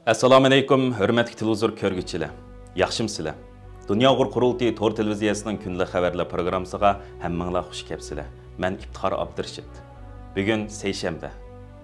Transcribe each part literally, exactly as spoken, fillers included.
ئەسسالامۇئەلەيكۇم، ھۆرمەتلىك تېلېۋىزور كۆرگۈچىلەر. ياخشىمۇسىلەر؟ دۇنيا ئۇيغۇر قۇرۇلتىيى تور تېلېۋىزىيەسىنىڭ كۈندىلىك خەۋەرلەر پروگراممىسىغا ھەممىڭلار خۇش كەپسىلەر. مەن ئىپتىخار ئابدۇرېشىت. بۈگۈن سەيشەنبە.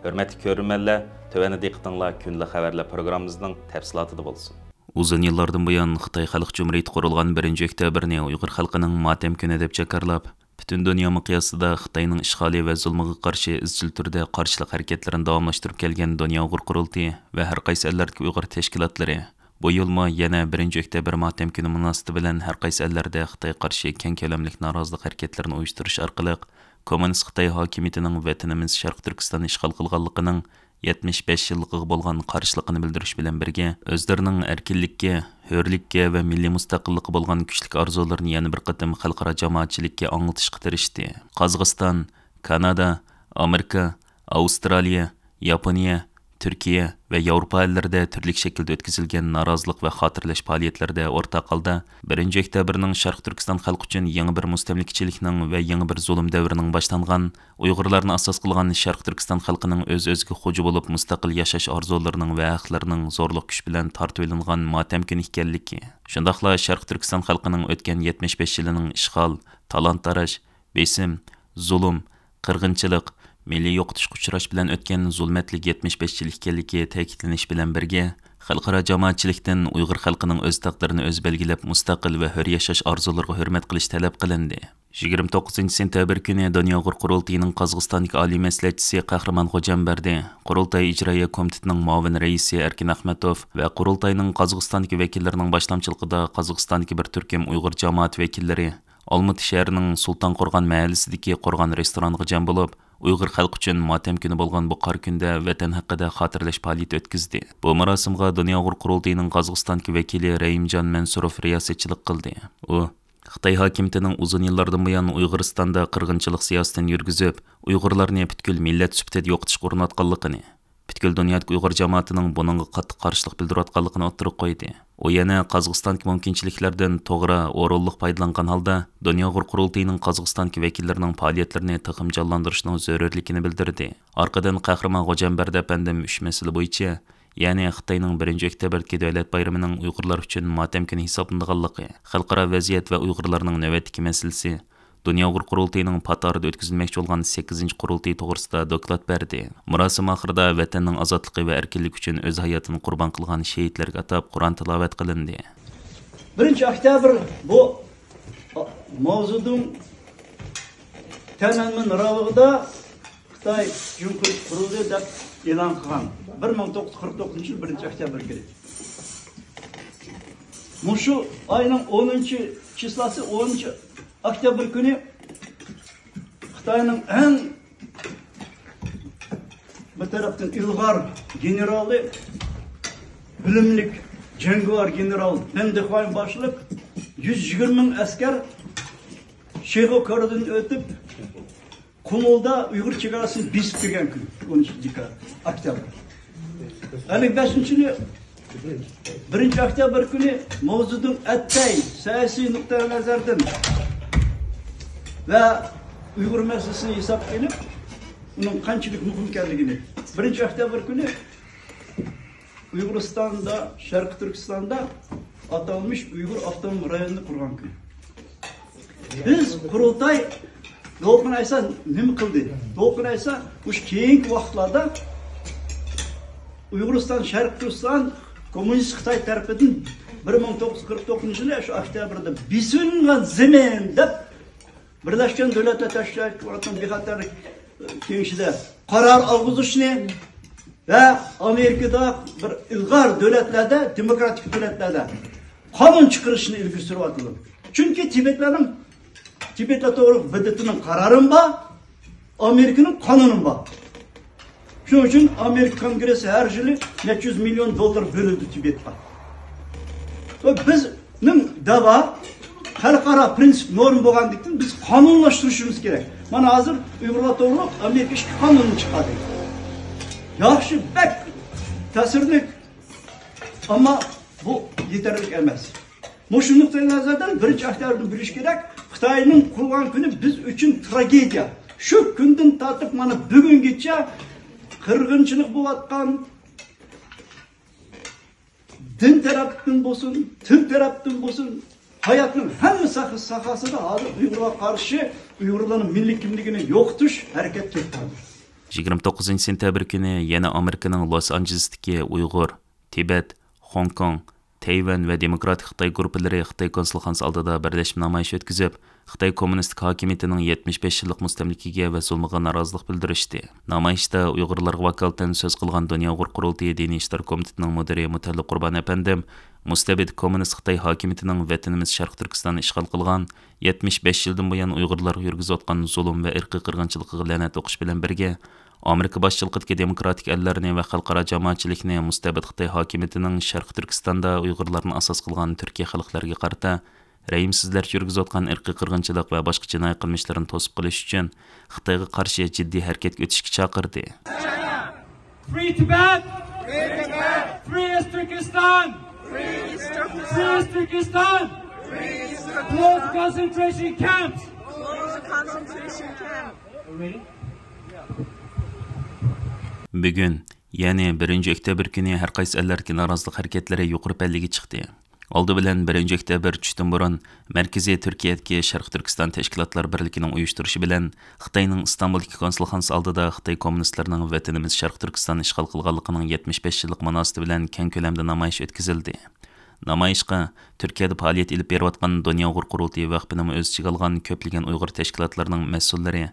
ھۆرمەتلىك كۆرۈرمەنلەر، تۆۋەندە دىققىتىڭلار كۈندىلىك خەۋەرلەر پروگراممىمىزنىڭ تەپسىلاتىدا بولسۇن. ئۇزۇن يىللاردىن بۇيان خىتاي خەلق جۇمھۇرىيىتى قۇرۇلغان بىرىنچى ئۆكتەبىرنى ئۇيغۇر خەلقىنىڭ ماتەم كۈنى دەپ جاكارلاپ، پۈتۈن دۇنيا مىقياسىدا خىتاينىڭ ئىشغالى ۋە زۇلمىغا قارشى ئىزچىل تۈردە قارشىلىق ھەرىكەتلىرىنى داۋاملاشتۇرۇپ كەلگەن دۇنيا ئۇيغۇر قۇرۇلتىيى ۋە ھەر قايسى ئەللەردىكى ئۇيغۇر تەشكىلاتلىرى بۇ يىلمۇ يەنە بىرىنچى ئۆكتەبىر ماتەم كۈنى مۇناسىۋىتى بىلەن ھەر قايسى ئەللەردە خىتايغا قارشى كەڭ كۆلەملىك نارازىلىق ھەرىكەتلىرىنى ئۇيۇشتۇرۇش ئارقىلىق، كوممۇنىست خىتاي ھاكىمىيىتىنىڭ ۋەتىنىمىز شەرقىي تۈركىستاننى ئىشغال قىلغانلىقىنىڭ يەتمىش بەش يىللىقىغا بولغان قارشىلىقىنى بىلدۈرۈش بىلەن بىرگە، ئۆزلىرىنىڭ ئەركىنلىككە، ھۆرلۈككە ۋە مىللىي مۇستەقىللىققا بولغان كۈچلۈك ئارزۇلىرىنى يەنە بىر قېتىم خەلقئارا جامائەتچىلىككە ئاڭلىتىشقا تىرىشتى. قازاقىستان، كانادا، ئامېرىكا، ئاۋسترالىيە، ياپونىيە، تۈركىيە ۋە ياۋروپا ئەللىرىدە تۈرلۈك شەكىلدە ئۆتكۈزۈلگەن نارازىلىق ۋە خاتىرىلەش پائالىيەتلىرىدە ئورتاق ھالدا، بىرىنچى ئۆكتەبىرنىڭ شەرقىي تۈركىستان خەلقى ئۈچۈن يېڭى بىر مۇستەملىكىچىلىكنىڭ ۋە يېڭى بىر زۇلۇم دەۋرىنىڭ باشلانغان، ئۇيغۇرلارنى ئاساس قىلغان شەرقىي تۈركىستان خەلقىنىڭ ئۆز-ئۆزىگە خوجا بولۇپ مۇستەقىل ياشاش ئارزۇلىرىنىڭ ۋە ھەقلىرىنىڭ زورلۇق كۈچ بىلەن تارتىۋېلىنغان ماتەم كۈنى ئىكەنلىكى، شۇنداقلا شەرقىي تۈركىستان خەلقىنىڭ ئۆتكەن يەتمىش بەش يىلىنىڭ ئىشغال، تالان-تاراج، بېسىم، زۇلۇم، قىرغىنچىلىق، مىللىي يوقىتىشقا ئۇچراش بىلەن ئۆتكەن زۇلمەتلىك يەتمىش بەش يىل ئىكەنلىكى تەكىتلىنىش بىلەن بىرگە، خەلقئارا جامائەتچىلىكتىن ئۇيغۇر خەلقىنىڭ ئۆز تەقدىرىنى ئۆزى بەلگىلەپ، مۇستەقىل ۋە ھۆر ياشاش ئارزۇلىرىغا ھۆرمەت قىلىش تەلەپ قىلىندى. يىگىرمە توققۇزىنچى سېنتەبىر كۈنى دۇنيا ئۇيغۇر قۇرۇلتىيىنىڭ قازاقىستاندىكى ئالىي مەسلىھەتچىسى قەھرىمان خوجامبەردى، قۇرۇلتاي ئىجرائىيە كومىتېتىنىڭ مۇئاۋىن رەئىسى ئەركىن ئەخمەتوف ۋە قۇرۇلتاينىڭ قازاقىستاندىكى ۋەكىللىرىنىڭ باشلامچىلىقىدا قازاقىستاندىكى بىر تۈركۈم ئۇيغۇر جامائەت ۋەكىللىرى ئالمۇتى شەھىرىنىڭ سۇلتان قورغان مەھەللىسىدىكى قورغان رېستورانغا جەم بولۇپ، ئۇيغۇر خەلقى ئۈچۈن ماتەم كۈنى بولغان بۇ قارا كۈندە ۋەتەن ھەققىدە خاتىرىلەش پائالىيىتى ئۆتكۈزدى. بۇ مۇراسىمغا دۇنيا ئۇيغۇر قۇرۇلتىيىنىڭ قازاقىستاندىكى ۋەكىلى رەھىمجان مەنسۇروف رىياسەتچىلىك قىلدى. ئۇ، خىتاي ھاكىمىيىتىنىڭ ئۇزۇن يىللاردىن بۇيان ئۇيغۇرىستاندا قىرغىنچىلىق سىياسىتىنى يۈرگۈزۈپ، ئۇيغۇرلارنى پۈتكۈل مىللەت سۈپىتىدە يوقىتىشقا ئۇرۇنۇۋاتقانلىقىنى، پۈتكۈل دۇنيادىكى ئۇيغۇر جامائىتىنىڭ بۇنىڭغا قاتتىق قارشىلىق بىلدۈرۈۋاتقانلىقىنى ئوتتۇرىغا قويدى. ئۇ يەنە قازاقىستاندىكى مۇمكىنچىلىكلەردىن توغرا، ئورۇنلۇق پايدىلانغان ھالدا، دۇنيا ئۇيغۇر قۇرۇلتىيىنىڭ قازاقىستاندىكى ۋەكىللىرىنىڭ پائالىيەتلىرىنى تېخىمۇ جانلاندۇرۇشنىڭ زۆرۈرلۈكىنى بىلدۈردى. ئارقىدىن قەھرىمان غوجامبەردى ئەپەندىم ئۈچ مەسىلە بويىچە، يەنى خىتاينىڭ بىرىنچى ئۆكتەبىردىكى دۆلەت بايرىمىنىڭ ئۇيغۇرلار ئۈچۈن ماتەم كۈنى ھېسابلىنىدىغانلىقى، خەلقئارا ۋەزىيەت ۋە ئۇيغۇرلارنىڭ نۆۋەتتىكى مەسىلىسى، دۇنيا ئۇيغۇر قۇرۇلتىيىنىڭ پات ئارىدا ئۆتكۈزۈلمەكچى بولغان سەككىزىنچى قۇرۇلتىيى توغرىسىدا دوكلات بەردى. مۇراسىم ئاخىرىدا ۋەتەننىڭ ئازادلىقى ۋە ئەركىنلىكى ئۈچۈن ئۆز ھاياتىنى قۇربان قىلغان شېھىتلەرگە ئاتاپ قۇرئان تىلاۋەت قىلىندى. بىرىنچى ئۆكتەبىر بۇ ماۋزېدۇڭ تيەنئەنمېن راۋىغىدا خىتاي جۇمھۇرىيىتى قۇرۇلدى دەپ ئېلان قىلغان، بىر مىڭ توققۇز يۈز قىرىق توققۇزىنچى يىل بىرىنچى ئۆكتەبىر كۈنى. مۇشۇ ئاينىڭ ئونىنچى چىسلاسى، ئونىنچى ئۆكتەبىر كۈنى خىتاينىڭ ئەڭ بىر تەرەپتىن ئىلغار گېنېرالى، بىلىملىك جەڭگىۋار گېنېرال دېڭ دېخۇەن باشلىق يۈز يىگىرمە مىڭ ئەسكەر شىخۇ كورىدىن ئۆتۈپ، قۇمۇلدا ئۇيغۇر چېگراسىنى بېسىپ كىرگەن كۈن، ئون ئۈچىنچى ئۆكتەبىر. ئەللىك بەشىنچى يىلى بىرىنچى ئۆكتەبىر كۈنى ماۋزېدۇڭ ئەتەي سىياسىي نۇقتىئى نەزەردىن ۋە ئۇيغۇر مەسىلىسىنى ھېسابقا ئېلىپ، ئۇنىڭ قانچىلىك مۇھىم ئىكەنلىكىنى، بىرىنچى ئۆكتەبىر كۈنى ئۇيغۇرىستاندا، شەرقىي تۈركىستاندا ئاتالمىش ئۇيغۇر ئاپتونوم رايونىنى قۇرغان كۈن. بىز قۇرۇلتاي دولقۇن ئەيسا نېمە قىلدى؟ دولقۇن ئەيسا مۇشۇ كېيىنكى ۋاقىتلاردا ئۇيغۇرىستان، شەرقىي تۈركىستان كوممۇنىست خىتاي تەرىپىدىن بىر مىڭ توققۇز يۈز قىرىق توققۇزىنچى يىلى شۇ ئۆكتەبىردە بېسىلغان زېمىن دەپ، بىرلەشكەن دۆلەتلەر تەشكىلاتىنىڭ بىخەتەرلىك كېڭىشىدە قارار ئالغۇزۇشنى ۋە ئامېرىكىدا بىر ئىلغار دۆلەتلەردە، دېموكراتىك دۆلەتلەردە قانۇن چىقىرىشنى ئىلگىرى سۈرۈۋاتىدۇ. چۈنكى تىبەتلەرنىڭ، تىبەتلەر توغرىلىق ب د ت نىڭ قارارىمۇ بار، ئامېرىكىنىڭ قانۇنىمۇ بار. شۇنىڭ ئۈچۈن ئامېرىكا كونگرېسسى ھەر يىلى نەچچە يۈز مىليون دوللار بۆلىدۇ تىبەتقا. ۋە بىزنىڭ دەۋا خەلقئارا پرىنسىپ نورما بولغاندىكىن بىز قانۇنلاشتۇرۇشىمىز كېرەك. مانا ھازىر ئۇيغۇرلار توغرۇلۇق ئامېرىكا ئىككى قانۇننى چىقاردى. ياخشى، بەك تەسىرلىك. ئەمما بۇ يېتەرلىك ئەمەس. مۇشۇ نۇقتىئى نەزەردىن بىرىنچى ئۆكتەبىردىن بىلىش كېرەك، خىتاينىڭ قۇرغان كۈنى بىز ئۈچۈن تراگېدىيە. شۇ كۈندىن تارتىپ مانا بۈگۈنگىچە قىرغىنچىلىق بولۇۋاتقان، دىن تەرەپتىن بولسۇن، تىل تەرەپتىن بولسۇن، ھاياتنىڭ ھەممە ساھە-، ساھاسىدا ھازىر ئۇيغۇرغا قارشى، ئۇيغۇرلارنىڭ مىللىي كىملىكىنى يوقىتىش ھەرىكەت كۆپ بارىدۇ. يىگىرمە توققۇزىنچى سېنتەبىر كۈنى يەنە ئامېرىكىنىڭ لوس ئانژېلېستىكى ئۇيغۇر، تىبەت، خوڭكوڭ، تەيۋەن ۋە دېموكراتىك خىتاي گۇرۇپپىلىرى خىتاي كونسۇلخانىسى ئالدىدا بىرلەشمە نامايىش ئۆتكۈزۈپ، خىتاي كوممۇنىستىك ھاكىمىيىتىنىڭ يەتمىش بەش يىللىق مۇستەملىكىگە ۋە زۇلمىغا نارازىلىق بىلدۈرۈشتى. نامايىشتا ئۇيغۇرلارغا ۋاكالىتەن سۆز قىلغان دۇنيا ئۇيغۇر قۇرۇلتىيى دىنىي ئىشلار كومىتېتىنىڭ مۇدىرى مۇتەللىپ قۇربان ئەپەندىم مۇستەبىت كوممۇنىست خىتاي ھاكىمىيىتىنىڭ ۋەتىنىمىز شەرقىي تۈركىستاننى ئىشغال قىلغان يەتمىش بەش يىلدىن بۇيان ئۇيغۇرلارغا يۈرگۈزۈۋاتقان زۇلۇم ۋە ئىرقىي قىرغىنچىلىقىغا لەنەت ئوقۇش بىلەن بىرگە، ئامېرىكا باشچىلىقىدىكى دېموكراتىك ئەللەرنى ۋە خەلقئارا جامائەتچىلىكنى مۇستەبىت خىتاي ھاكىمىيىتىنىڭ شەرقىي تۈركىستاندا ئۇيغۇرلارنى ئاساس قىلغان تۈركىي خەلقلەرگە قارىتا رەھىمسىزلەرچە يۈرگۈزۈۋاتقان ئىرقىي قىرغىنچىلىق ۋە باشقا جىنايى قىلمىشلىرىنى توسۇپ قېلىش ئۈچۈن خىتايغا قارشى جىددىي ھەرىكەتكە ئۆتۈشكە چاقىردى. Free Tibet! Free East Turkestan! Free East Turkestan! Close the concentration camps! Close the concentration camp! بۈگۈن، يەنى بىرىنچى ئۆكتەبىر كۈنى ھەر قايسى ئەللەردىكى نارازىلىق ھەرىكەتلىرى يۇقىرى پەللىگە چىقتى. ئالدى بىلەن بىرىنچى ئۆكتەبىر چۈشتىن بۇرۇن مەركىزىي تۈركىيەدىكى شەرقىي تۈركىستان تەشكىلاتلار بىرلىكىنىڭ ئۇيۇشتۇرۇشى بىلەن خىتاينىڭ ئىستانبۇلدىكى كونسۇلخانىسى ئالدىدا خىتاي كوممۇنىستلىرىنىڭ ۋەتىنىمىز شەرقىي تۈركىستاننى ئىشغال قىلغانلىقىنىڭ يەتمىش بەش يىللىق مۇناسىۋىتى بىلەن كەڭ كۆلەمدە نامايىش ئۆتكۈزۈلدى. نامايىشقا تۈركىيەدە پائالىيەت ئېلىپ بېرىۋاتقان دۇنيا ئۇيغۇر قۇرۇلتىيى ۋەقپىنىمۇ ئۆز ئىچىگە ئالغان كۆپلىگەن ئۇيغۇر تەشكىلاتلىرىنىڭ مەسئۇللىرى،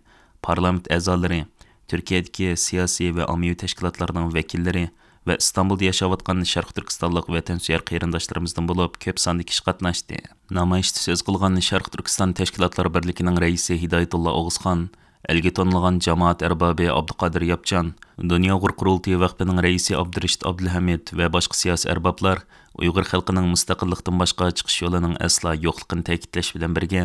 پارلامېنت ئەزالىرى، تۈركىيەدىكى سىياسىي ۋە ئاممىۋى تەشكىلاتلارنىڭ ۋەكىللىرى ۋە ئىستانبۇلدا ياشاۋاتقان شەرقىي تۈركىستانلىق ۋەتەنسۆيەر قېرىنداشلىرىمىزدىن بولۇپ كۆپ ساندا كىشى قاتناشتى. نامايىشتا سۆز قىلغان شەرقىي تۈركىستان تەشكىلاتلار بىرلىكىنىڭ رەئىسى ھىدايەتۇللا ئوغۇزخان، ئەلگە تونۇلغان جامائەت ئەربابى ئابدۇقادىر ياپچان، دۇنيا ئۇيغۇر قۇرۇلتىيى ۋەقپىنىڭ رەئىسى ئابدۇرېشىت ئابدۇلھەمىد ۋە باشقا سىياسىي ئەربابلار ئۇيغۇر خەلقىنىڭ مۇستەقىللىقتىن باشقا چىقىش يولىنىڭ ئەسلا يوقلۇقىنى تەكىتلەش بىلەن بىرگە،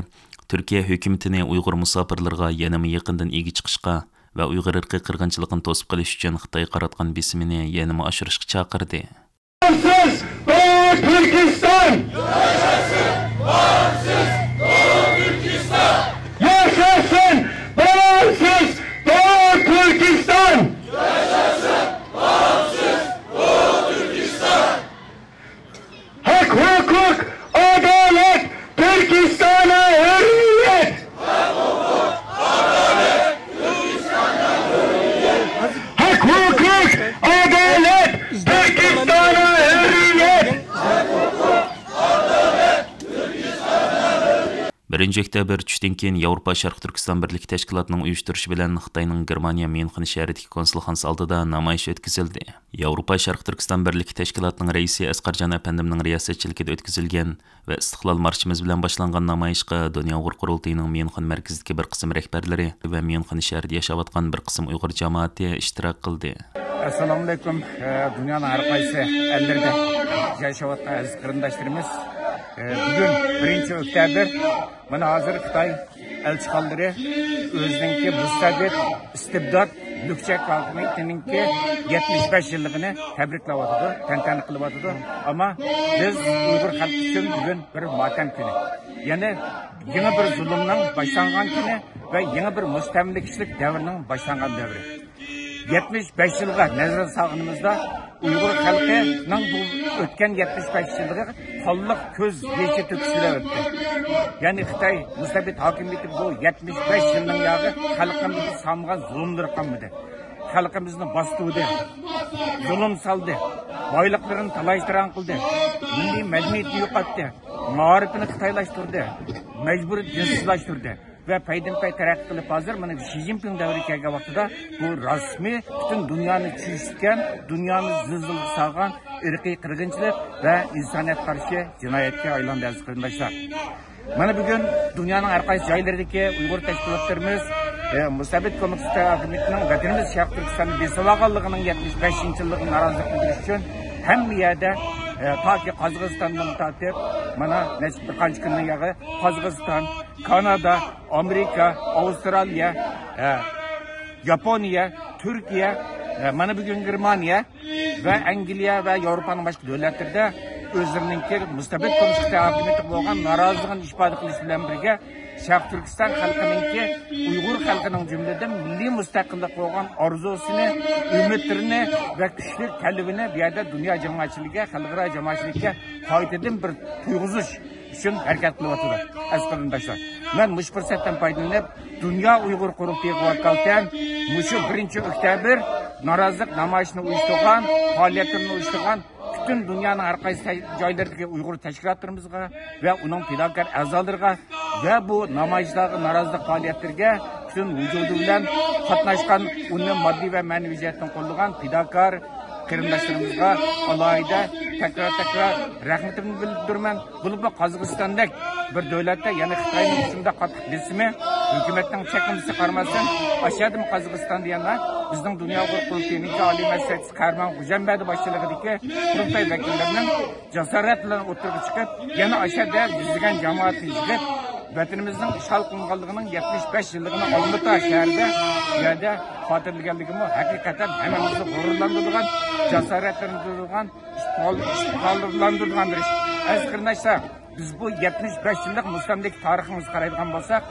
تۈركىيە ھۆكۈمىتىنى ئۇيغۇر مۇساپىرلىرىغا يەنىمۇ يېقىندىن ئىگە چىقىشقا ۋە ئۇيغۇر ئىرقىي قىرغىنچىلىقىنى توسۇپ قېلىش ئۈچۈن خىتايغا قاراتقان بېسىمىنى يەنىمۇ ئاشۇرۇشقا چاقىردى. Bağımsız Doğu Türkistan! Yaşasın bağımsız Doğu Türkistan! Hak, hukuk, adalet, Türkistan'a hürriyet! Hak, hukuk, adalet, Türkistan'a hürriyet! بىرىنچى ئۆكتەبىر چۈشتىن كېيىن ياۋروپا شەرقىي تۈركىستان بىرلىكى تەشكىلاتىنىڭ ئۇيۇشتۇرۇشى بىلەن خىتاينىڭ گېرمانىيە ميۇنخېن شەھىرىدىكى كونسۇلخانىسى ئالدىدا نامايىش ئۆتكۈزۈلدى. ياۋروپا شەرقىي تۈركىستان بىرلىكى تەشكىلاتىنىڭ رەئىسى ئەسقەرجان ئەپەندىمنىڭ رىياسەتچىلىكىدە ئۆتكۈزۈلگەن ۋە ئىستىقلال مارشىمىز بىلەن باشلانغان نامايىشقا دۇنيا ئۇيغۇر قۇرۇلتىيىنىڭ ميۇنخېن مەركىزىدىكى بىر قىسىم رەھبەرلىرى ۋە ميۇنخېن شەھىرىدە ياشاۋاتقان بىر قىسىم ئۇيغۇر جامائىتى ئىشتىراك قىلدى. ئەسسالامۇئەلەيكۇم، ئە، دۇنيانىڭ ھەر قايسى ئەللىرىدە ياشاۋاتقان ئەزىز قېرىنداشلىرىمىز. ئە، بۈگۈن بىرىنچى ئۆكتەبىر. مانا ھازىر خىتاي ئەلچىخانىلىرى ئۆزىنىڭكى مۇستەبىت، ئىستىبدات، لۈكچەك ھاكىمىيىتىنىڭكى يەتمىش بەش يىللىقىنى تەبرىكلەۋاتىدۇ، تەنتەنە قىلىۋاتىدۇ. ئەمما بىز ئۇيغۇر خەلقى ئۈچۈن بۈگۈن بىر ماتەم كۈنى. يەنى يېڭى بىر زۇلۇمنىڭ باشلانغان كۈنى ۋە يېڭى بىر مۇستەملىكىچىلىك دەۋرىنىڭ باشلانغان دەۋرى. يەتمىش بەش يىلغا نەزەر سالغىنىمىزدا، ئۇيغۇر خەلقىنىڭ بۇ ئۆتكەن يەتمىش بەش يىللىقى قانلىق كۆز يېشى تۆكۈش بىلەن ئۆتتى. يەنى خىتاي مۇستەبىت ھاكىمىيىتى بۇ يەتمىش بەش يىلنىڭ ياغى خەلقىمىزگە سالمىغان زۇلۇملىرى قالمىدى. خەلقىمىزنى باستۇردى، زۇلۇم سالدى، بايلىقلىرىنى تالاش-تاراج قىلدى، مىللىي مەدەنىيىتىنى يوقاتتى، مائارىپىنى خىتايلاشتۇردى، مەجبۇرىي دىنسىزلاشتۇردى. ۋە پەيدىنپەي تەرەققىي قىلىپ، ھازىر مانا شى جىنپىڭ دەۋرىگە كەلگەن ۋاقتىدا بۇ رەسمىي پۈتۈن دۇنيانى چۆچۈتكەن، دۇنيانى زىلزىلىگە سالغان ئىرقىي قىرغىنچىلىق ۋە ئىنسانىيەتكە قارشى جىنايەتكە ئايلاندى، ئەزىز قېرىنداشلار. مانا بۈگۈن دۇنيانىڭ ھەر قايسى جايلىرىدىكى ئۇيغۇر تەشكىلاتلىرىمىز، ئە، مۇستەبىت كوممۇنىست ھاكىمىيىتىنىڭ ۋەتىنىمىز شەرقىي تۈركىستاننى بېسىۋالغانلىقىنىڭ يەتمىش بەشىنچى يىللىقىغا نارازىلىق بىلدۈرۈش ئۈچۈن ھەممە يەردە، ئە، تاكى قازاقىستاندىن تارتىپ، مانا نەچچە بىر قانچە كۈندىن ياغى قازاقىستان، كانادا، ئامېرىكا، ئاۋسترالىيە، ئە، ياپونىيە، تۈركىيە، ئە، مانا بۈگۈن گېرمانىيە ۋە ئەنگلىيە ۋە ياۋروپانىڭ باشقا دۆلەتلىرىدە ئۆزلىرىنىڭكى مۇستەبىت كوممۇنىست ھاكىمىيىتىگە بولغان نارازىلىقىنى ئىپادە قىلىش بىلەن بىرگە، شەرقىي تۈركىستان خەلقىنىڭكى، ئۇيغۇر خەلقىنىڭ جۈملىدىن مىللىي مۇستەقىللىققا بولغان ئارزۇسىنى، ئۈمىدلىرىنى ۋە كۈچلۈك تەلىپىنى بۇ يەردە دۇنيا جامائەتچىلىكىگە، خەلقئارا جامائەتچىلىككە قايتىدىن بىر تۇيغۇزۇش ئۈچۈن ھەرىكەت قىلىۋاتىدۇ. ئەزىز قېرىنداشلار، مەن مۇشۇ پۇرسەتتىن پايدىلىنىپ، دۇنيا ئۇيغۇر قۇرۇلتىيىغا ۋاكالىتەن مۇشۇ بىرىنچى ئۆكتەبىر نارازىلىق نامايىشىنى ئۇيۇشتۇرغان، پائالىيەتلىرىنى ئۇيۇشتۇرغان پۈتۈن دۇنيانىڭ ھەر قايسى تە-، جايلىرىدىكى ئۇيغۇر تەشكىلاتلىرىمىزغا ۋە ئۇنىڭ پىداكار ئەزالىرىغا ۋە بۇ نامايىشلارغا، نارازىلىق پائالىيەتلىرىگە پۈتۈن ۋۇجۇدى بىلەن قاتناشقان، ئۇنى ماددىي ۋە مەنىۋى جەھەتتىن قوللىغان پىداكار قېرىنداشلىرىمىزغا ئالاھىدە تەكرار-تەكرار رەھمىتىمنى بىلدۈرىمەن. بولۇپمۇ قازاقىستاندەك بىر دۆلەتتە يەنە خىتاينىڭ شۇنداق قاتتىق بېسىمى، ھۆكۈمەتنىڭ چەكلىمىسىگە قارىماستىن، ئاشۇ يەردىمۇ قازاقىستاندا يەنە بىزنىڭ دۇنيا ئۇيغۇر قۇرۇلتىيىنىڭكى ئالىي مەسلىھەتچىسى قەھرىمان غوجامبەردى باشچىلىقىدىكى قۇرۇلتاي ۋەكىللىرىنىڭ جاسارەت بىلەن ئوتتۇرىغا چىقىپ، يەنە ئاشۇ يەردە يۈزلىگەن جامائەتنى يىغىپ، ۋەتىنىمىزنىڭ ئىشغال قىلىنغانلىقىنىڭ يەتمىش بەش يىللىقىنى ئالمۇتا شەھىرىدە، بۇ يەردە خاتىرىلىگەنلىكىمۇ ھەقىقەتەن ھەممىمىزنى غۇرۇرلاندۇرىدىغان، جاسارەتلەندۈرىدىغان، ئىپتىخار-، ئىپتىخارلاندۇرىدىغان بىر ئىش. ئەزىز قېرىنداشلار، بىز بۇ يەتمىش بەش يىللىق مۇستەملىكە تارىخىمىزغا قارايدىغان بولساق،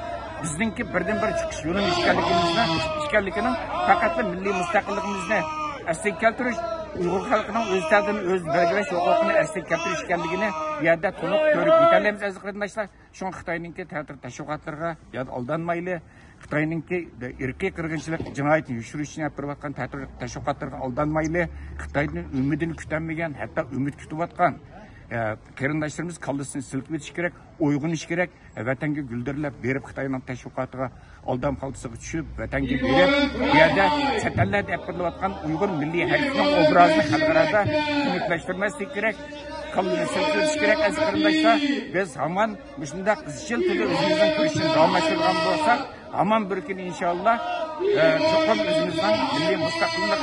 بىزنىڭكى بىردىنبىر چىقىش يولىمىز ئىكەنلىكىمىزنى، ئىكەنلىكىنىڭ پەقەتلا مىللىي مۇستەقىللىقىمىزنى ئەسلىگە كەلتۈرۈش، ئۇيغۇر خەلقىنىڭ ئۆز تەقدىرىنى ئۆزى بەلگىلەش ھوقۇقىنى ئەسلىگە كەلتۈرۈش ئىكەنلىكىنى بۇ يەردە تونۇپ كۆرۈپ يېتەلەيمىز، ئەزىز قېرىنداشلار. شۇڭا خىتاينىڭكى تەتۈر تەشۋىقاتلىرىغا يا ئالدانمايلى. خىتاينىڭكى ئىرقىي قىرغىنچىلىق جىنايىتىنى يوشۇرۇش ئۈچۈن ئېلىپ بېرىۋاتقان تەتۈر تەشۋىقاتلىرىغا ئالدانمايلى. خىتايدىن ئۈمىدىنى كۈتەلمىگەن، ھەتتا ئۈمىد كۈتۈۋاتقان، ئە، قېرىنداشلىرىمىز كاللىسىنى سىلكىۋېتىش كېرەك، ئويغىنىش كېرەك. ۋەتەنگە گۈلدۈرلەپ بېرىپ، خىتاينىڭ تەشۋىقاتىغا ئالدام خالتىسىغا چۈشۈپ، ۋەتەنگە بېرىپ، بۇ يەردە چەت ئەللەردە ئېلىپ بېرىلىۋاتقان ئۇيغۇر مىللىي ھەرىكىتىنىڭ ئوبرازىنى خەلقئارادا خۇنۈكلەشتۈرمەسلىك كېرەك. كاللىنى سىلكىۋېتىش كېرەك، ئەزىز قېرىنداشلار. بىز ھامان مۇشۇنداق ئىزچىل تۈردە ئۆزىمىزنىڭ كۈرىشىنى داۋاملاشتۇرىدىغان بولساق، ھامان بىر كۈنى ئىنشاللا، ئە، چوقۇم ئۆزىمىزنىڭ مىللىي مۇستەقىللىق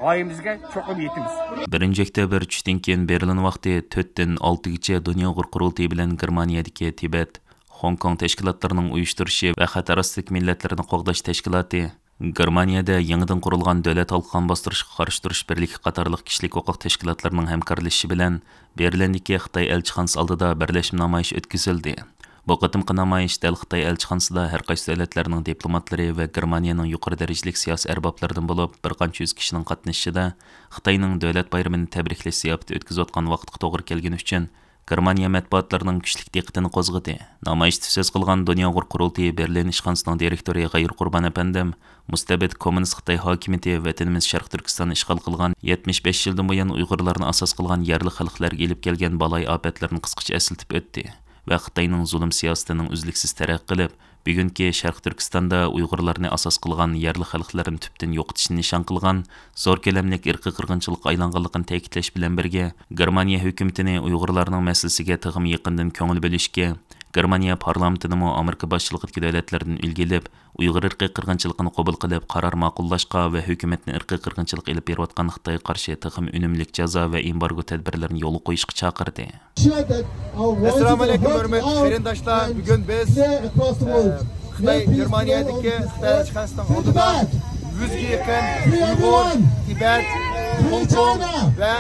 غايىمىزگە چوقۇم يېتىمىز. بىرىنچى ئۆكتەبىر چۈشتىن كېيىن بېرلىن ۋاقتى تۆتتىن ئالتىگىچە دۇنيا ئۇيغۇر قۇرۇلتىيى بىلەن گېرمانىيەدىكى تىبەت، خوڭكوڭ تەشكىلاتلىرىنىڭ ئۇيۇشتۇرۇشى ۋە خەتەر ئاستىدىكى مىللەتلەرنى قوغداش تەشكىلاتى گېرمانىيەدە يېڭىدىن قۇرۇلغان دۆلەت ھالقىغان باستۇرۇشقا قارشى تۇرۇش بىرلىكى قاتارلىق كىشىلىك ھوقۇق تەشكىلاتلىرىنىڭ ھەمكارلىشىشى بىلەن بېرلىندىكى خىتاي ئەلچىخانىسى ئالدىدا بىرلەشمە نامايىش ئۆتكۈزۈلدى. بۇ قېتىمقى نامايىش دەل خىتاي ئەلچىخانىسىدا ھەر قايسى دۆلەتلەرنىڭ دىپلوماتلىرى ۋە گېرمانىيەنىڭ يۇقىرى دەرىجىلىك سىياسىي ئەربابلىرىدىن بولۇپ، بىر قانچە يۈز كىشىنىڭ قاتنىشىشىدا خىتاينىڭ دۆلەت بايرىمىنى تەبرىكلەش زىياپىتى ئۆتكۈزۈۋاتقان ۋاقىتقا توغرا كەلگىنى ئۈچۈن گېرمانىيە مەتبۇئاتلىرىنىڭ كۈچلۈك دىققىتىنى قوزغىدى. نامايىشتا سۆز قىلغان دۇنيا ئۇيغۇر قۇرۇلتىيى بېرلىن ئىشخانىسىنىڭ دىرېكتورى غەيۇر قۇربان ئەپەندىم مۇستەبىت كوممۇنىست خىتاي ھاكىمىيىتى ۋەتىنىمىز شەرقىي تۈركىستاننى ئىشغال قىلغان يەتمىش بەش يىلدىن بۇيان ئۇيغۇرلارنى ئاساس قىلغان يەرلىك خەلقلەرگە ئېلىپ كەلگەن بالايىئاپەتلەرنى قىسقىچە ئەسلىتىپ ئۆتتى ۋە خىتاينىڭ زۇلۇم سىياسىتىنىڭ ئۈزلۈكسىز تەرەققىي قىلىپ، بۈگۈنكى شەرقىي تۈركىستاندا ئۇيغۇرلارنى ئاساس قىلغان يەرلىك خەلقلەرنى تۈپتىن يوقىتىشنى نىشان قىلغان زور كۆلەملىك ئىرقىي قىرغىنچىلىققا ئايلانغانلىقىنى تەكىتلەش بىلەن بىرگە، گېرمانىيە ھۆكۈمىتىنى ئۇيغۇرلارنىڭ مەسىلىسىگە تېخىمۇ يېقىندىن كۆڭۈل بۆلۈشكە، گېرمانىيە پارلامېنتىنىمۇ ئامېرىكا باشچىلىقىدىكى دۆلەتلەردىن ئۈلگە ئېلىپ، ئۇيغۇر ئىرقىي قىرغىنچىلىقىنى قوبۇل قىلىپ، قارار ماقۇللاشقا ۋە ھۆكۈمەتنى ئىرقىي قىرغىنچىلىق ئېلىپ بېرىۋاتقان خىتايغا قارشى تېخىمۇ ئۈنۈملۈك جازا ۋە ئېمبارگو تەدبىرلىرىنى يولغا قويۇشقا چاقىردى. ئەسسالامۇ ئەلەيكۇم، ھۆرمەتلىك قېرىنداشلار. بۈگۈن بىز، ئە، خىتاي گېرمانىيەدىكى خىتاي ئەلچىخانىسىنىڭ ئالدىدا يۈزگە يېقىن ئۇيغۇر، تىبەت، خوڭكوڭ ۋە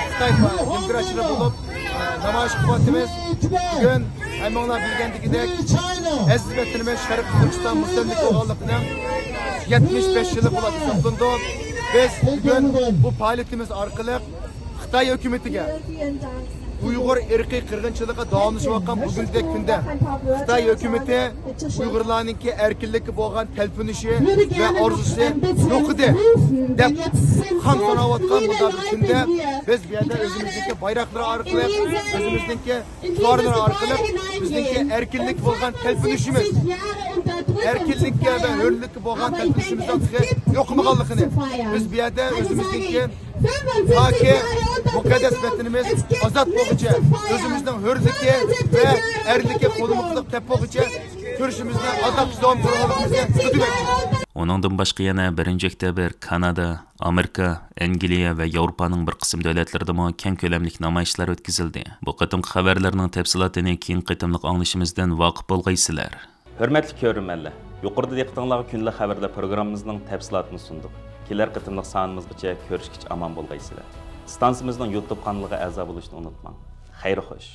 خىتاي دېموكراتچىلىرى بولۇپ، ئە، نامايىش قىلىۋاتىمىز. بۈگۈن ھەممىڭلار بىلگەندىكىدەك، ئەزىز ۋەتىنىمىز شەرقىي تۈركىستان مۇستەملىكە بولغانلىقىنىڭ يەتمىش بەش يىلى بولۇپ ھېسابلىنىدۇ. بىز بۈگۈن بۇ پائالىيىتىمىز ئارقىلىق خىتاي ھۆكۈمىتىگە، ئۇيغۇر ئىرقىي قىرغىنچىلىقى داۋاملىشىۋاتقان بۈگۈنكى كۈندە خىتاي ھۆكۈمىتى ئۇيغۇرلارنىڭكى ئەركىنلىككە بولغان تەلپۈنۈشى ۋە ئارزۇسى يوقىدى دەپ خام ساناۋاتقان مۇنداق بىر كۈندە، بىز بۇ يەردە ئۆزىمىزنىڭكى بايراقلىرى ئارقىلىق، ئۆزىمىزنىڭكى شوئارلىرى ئارقىلىق بىزنىڭكى ئەركىنلىك بولغان تەلپۈنۈشىمىز، ئەركىنلىككە ۋە ھۆرلۈككە بولغان تەلپۈنۈشىمىزنىڭ تېخى يوقىمىغانلىقىنى، بىز بۇ يەردە ئۆزىمىزنىڭكى تاكى مۇقەددەس ۋەتىنىمىز ئازاد بولغۇچە، ئۆزىمىزنىڭ ھۆرلۈكى ۋە ئەرلىكى قولىمىزغا تەپ بولغۇچە كۈرىشىمىزنى ئازابسىز داۋام قىلىدىغانلىقىمىزنى بىلدۈرمەكچى. ئۇنىڭدىن باشقا يەنە بىرىنچى ئۆكتەبىر كانادا، ئامېرىكا، ئەنگلىيە ۋە ياۋروپانىڭ بىر قىسىم دۆلەتلىرىدىمۇ كەڭ كۆلەملىك نامايىشلار ئۆتكۈزۈلدى. بۇ قېتىمقى خەۋەرلەرنىڭ تەپسىلاتىنى كېيىنكى قېتىملىق ئاڭلىشىمىزدىن ۋاقىپ بولغايسىلەر. ھۆرمەتلىك كۆرۈرمەنلەر، يۇقىرىدا دىققىتىڭلارغا كۈندىلىك خەۋەرلەر پروگراممىمىزنىڭ تەپسىلاتىنى سۇندۇق. كېلەر قېتىملىق سانىمىزغىچە كۆرۈشكىچە ئامان بولغايسىلەر. ئىستانسىمىزنىڭ يۇتۇب قانىلىغا ئەزا بولۇشنى ئۇنتۇماڭ. خەير خوش.